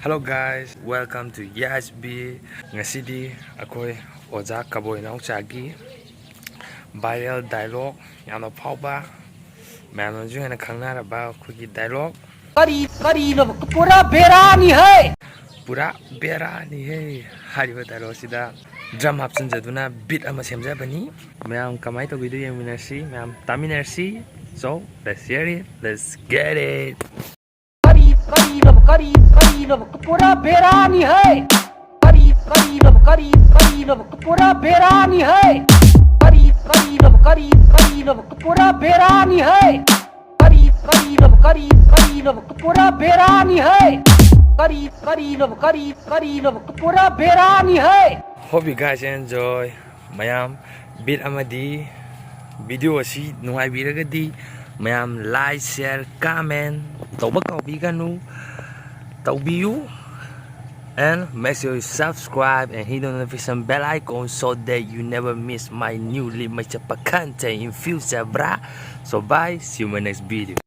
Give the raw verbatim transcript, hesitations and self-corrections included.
Hello guys, welcome to Yes B. ꯉꯁꯤꯗꯤ ꯑꯩꯈꯣꯏ ꯑꯣꯖꯥ ꯀꯕꯣꯏ ꯅꯥꯎꯆꯥꯒꯤ viral dialogue, ꯌꯥꯝꯅ ꯐꯥꯎꯕ, ꯃꯌꯥꯝꯅꯁꯨ ꯍꯦꯟꯅ ꯈꯪꯅꯔꯕ ꯑꯩꯈꯣꯏꯒꯤ dialogue, ꯀꯔꯤ ꯀꯔꯤꯅꯣ? ꯄꯨꯔꯥ ꯕꯦꯔꯥꯅꯤ ꯍꯦ꯫ ꯄꯨꯔꯥ ꯕꯦꯔꯥꯅꯤ ꯍꯦ꯫ ꯍꯥꯏꯔꯤꯕ dialogue ꯁꯤꯗ drum ꯍꯥꯞꯆꯤꯟꯖꯗꯨꯅ beat ꯑꯃ ꯁꯦꯝꯖꯕꯅꯤ꯫ ꯃꯌꯥꯝ ꯀꯃꯥꯏꯅ ꯇꯧꯕꯤꯗꯣ ꯌꯦꯡꯃꯤꯟꯅꯁꯤ, ꯃꯌꯥꯝ ꯇꯥꯃꯤꯟꯅꯔꯁꯤ꯫ So let's hear it, let's get it. ꯀꯔꯤ ꯀꯔꯤꯅꯣ? ꯀꯔꯤ ꯀꯔꯤꯅꯣ? ꯄꯨꯔꯥ ꯕꯦꯔꯥꯅꯤ ꯍꯦ꯫ ꯀꯔꯤ ꯀꯔꯤꯅꯣ? ꯀꯔꯤ ꯀꯔꯤꯅꯣ? ꯄꯨꯔꯥ ꯕꯦꯔꯥꯅꯤ ꯍꯦ꯫ ꯀꯔꯤ ꯀꯔꯤꯅꯣ? ꯀꯔꯤ ꯀꯔꯤꯅꯣ? ꯄꯨꯔꯥ ꯕꯦꯔꯥꯅꯤ ꯍꯦ꯫ ꯀꯔꯤ ꯀꯔꯤꯅꯣ? ꯀꯔꯤ ꯀꯔꯤꯅꯣ? ꯄꯨꯔꯥ ꯕꯦꯔꯥꯅꯤ ꯍꯦ꯫ ꯀꯔꯤ ꯀꯔꯤꯅꯣ? ꯀꯔꯤ ꯀꯔꯤꯅꯣ? ꯄꯨꯔꯥ ꯕꯦꯔꯥꯅꯤ ꯍꯦ꯫ Hope you guys enjoy. ꯃꯌꯥꯝ beat ꯑꯃꯗꯤ video ꯑꯁꯤ ꯅꯨꯡꯉꯥꯏꯕꯤꯔꯒꯗꯤ ꯃꯌꯥꯝ like, share, comment ꯇꯧꯕ ꯀꯥꯎꯕꯤꯒꯅꯨ, ꯇꯧꯕꯤꯌꯨ꯫ And make sure you subscribe and hit the notification bell icon so that you never miss my new limit in future, bruh. So bye, see you in my next video.